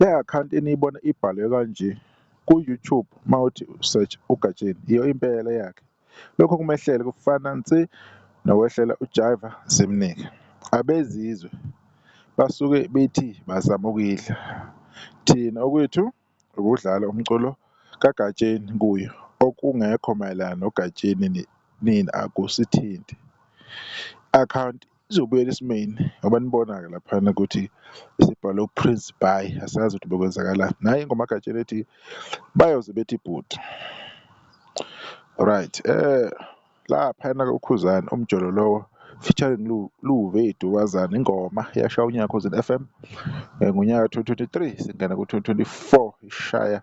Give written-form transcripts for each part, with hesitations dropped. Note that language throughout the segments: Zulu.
Le akhawunti eniyibona ibhalwe kanje ku-YouTube mawuthi search uGatsheni iyo impela yakhe. Lokho okumehlele kufana nsi nokwehlela uJaiva Zimnike. Abezizwe basuke bethi bazama ukuyidla, thina okwethu ukudlala umculo kaGatsheni kuyo okungekho mayelana noGatsheni nina akusithinti. I-akhawunti izobuyela esimeni ngoba nibona-ke laphayana ukuthi isibhalwe u-Prince Bhai asazi ukuthi bekwenzakalani. Nayi ingoma kaGatsheni ethi bayoze bethi bhuti. Right, laphayana-ke uKhuzani umjolo lowo featuring Luve Dubazane ingoma yashaya unyaka Khozini FM ngonyaka 2023 singena ku-2024 ishaya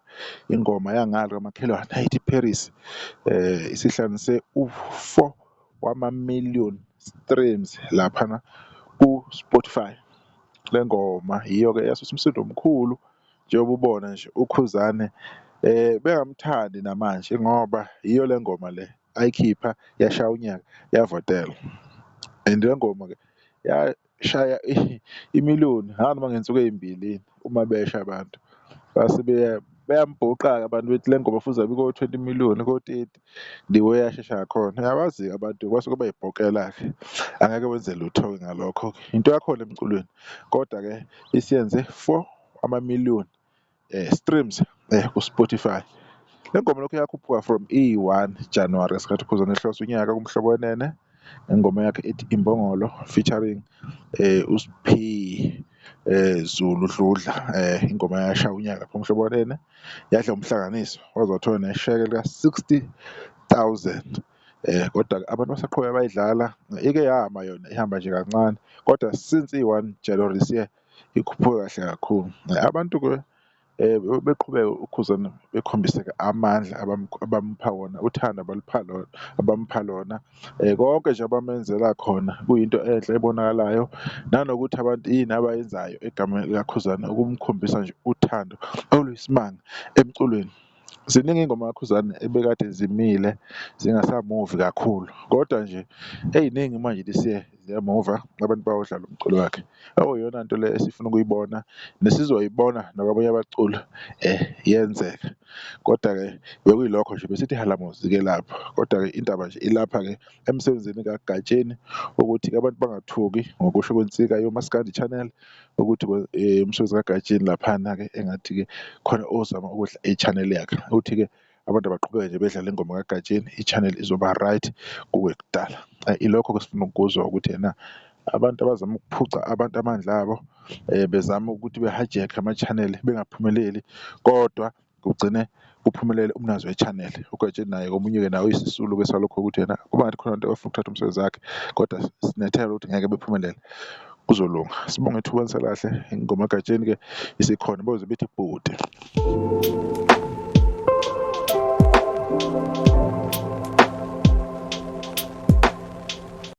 ingoma yangalo kamakhelwane ayithi Paris isihlanganise u-4 wama-million streams laphana ku-Spotify. Le ngoma yiyo-ke eyasusa umsindo omkhulu njengoba ubona nje uKhuzane bengamthandi namanje ngoba yiyo le ngoma le ayikhipha yashaya unyaka yavotelwa and le ngoma-ke yashaya imiliyoni hhayi noma ngey'nsuku ey'mbili uma besha abantu base beyambhuqa-ke abantu bethi le ngoma fuze ko-20 million ko-30 the way yashesha ngakhona. Uyabazi-ke abantu basuke bey'bhokela-ke angeke wenze lutho-ke ngalokho-ke into yakhona emculweni kodwa-ke isiyenze 4 ama-million streams ku-Spotify. Le ngoma lokhu yakhuphuka from i-1 January ngesikhathi uKhuzani ehlose unyaka kuMhlobo Wenene ingoma yakhe ethi Imbongolo featuring uSphe Zulu Dludla ingoma yashaya unyaka lapho uMhlobo Wenene yadla umhlanganiso waze wathola nesheke lika-60,000 kodwa-ke abantu basaqhubeka bayidlala ike yama yona ihamba nje kancane kodwa since i-1 January this year ikhuphuke kahle kakhulu. Abantu-ke beqhubeka uKhuzani bekhombise-ke amandla abamupha wona, uthando abalupha lona abamupha lona, konke nje abamenzela khona kuyinto enhle ebonakalayo. Nanokuthi abantu yini abayenzayo egameni likaKhuzani ukumkhombisa nje uthando oluyisimanga emculweni. Ziningi iy'ngoma kaKhuzani ebekade zimile zingasamuvi kakhulu kodwa nje ey'ningi manje this year ziyamuva abantu bawudlala umculo wakhe. Okuyiyona nto le esifuna ukuyibona nesizoyibona nakwabanye abaculi yenzeka. Kodwa-ke bekuyilokho nje besithi halamuzi-ke lapho kodwa-ke indaba nje ilapha-ke emsebenzini kaGatsheni ukuthi-ke abantu bangathuki ngokusho kwensika yoMaskandi Channel ukuthi umsebenzi kaGatsheni laphana-ke engathi-ke khona ozama ukudla i-channel yakhe. Uthi-ke abantu abaqhubeke nje bedlale ingoma kaGatsheni i-channel izoba right kungekudala. Ilokho-ke esifuna ukukuzwa ukuthi ena abantu abazama ukuphuca abantu amandla abo bezama ukuthi be-hijack-e ama-channel bengaphumeleli kodwa kugcine kuphumelele umnikazi we-channel. UGatsheni naye omunye-ke naye uyisisulu-ke salokho ukuthi yena kuba ngathi khona abantu abafuna ukuthatha umsebenzi wakhe kodwa sinethemba ukuthi ngeke bephumelele kuzolunga. Sibonge ithuba nisalahle ingoma kaGatsheni-ke isikhona boze bethi bhuti.